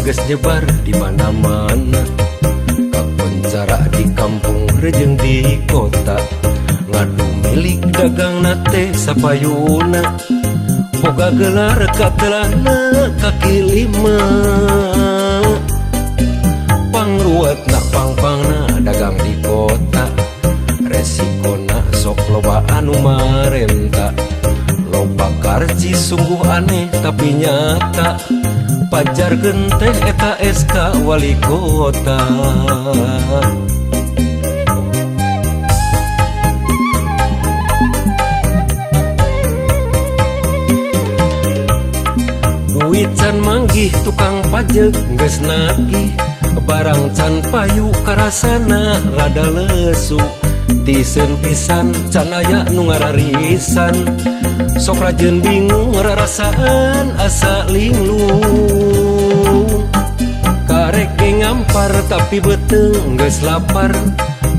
geus nyebar di mana-mana, kakoncara di kampung rejeng di kota. Ngadu milik dagang teh sapayuna, boga gelar katelahna kaki lima. Pangruwatna pangpangna dagang di kota, resikona sok loba anu marenta. Loba karci sungguh aneh tapi nyata, pajarkeun teh eta SK wali kota. Duit can manggih tukang pajek geus nagih, barang can payu karasana rada lesu. Tisen pisan can aya nu ngararisan, sok rajeun bingung rarasaan asa linglung. Karek ge ngampar tapi beuteung geus lapar,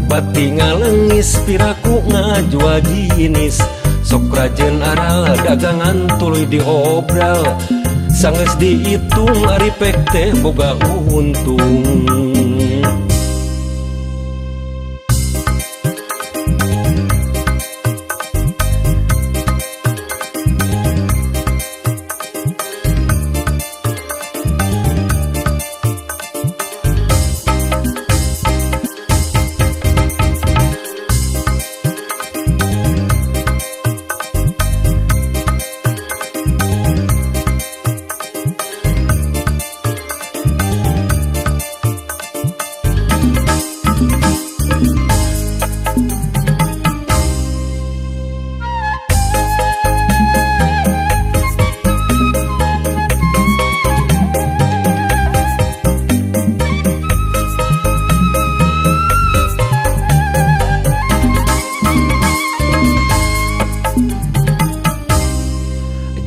bati ngalengis piraku ngajual jinis. Sok rajeun aral dagangan tuluy diobral, sanggeus diitung ari pek teh boga untung.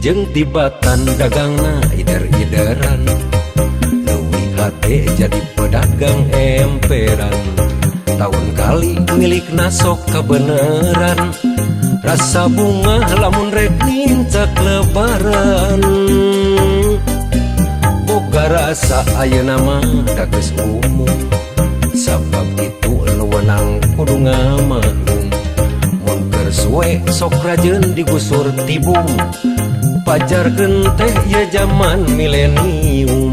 Jeung tibatan dagangna ider-ideran, leuwih hate jadi pedagang emperan. Tahun kali milikna sok kabeneran, rasa bunga lamun rek nincak lebaran. Boga rasa ayeuna mah da geus umum, sabab kitu lewenang kudu ngamaklum. Mun keur suwe sok rajeun digusur tibung, pajarkeun teh ieu jaman milenium.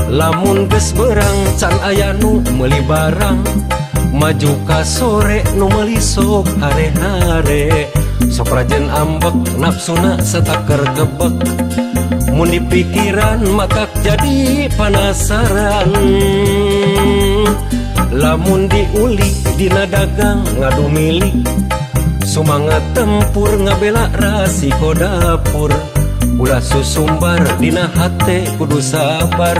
Lamun geus berang can aya nu meuli barang, maju ka sore nu meuli sok hare-hare. Sok rajeun ambek nafsuna sataker kebek, mun dipikiran matak jadi panasaran. Lamun diuli dina dagang ngadu milik, sumangat tempur ngabela rasiko dapur. Ulah susumbar dina hate kudu sabar,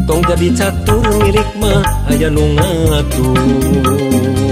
tong jadi catur milik mah aya nu ngatur.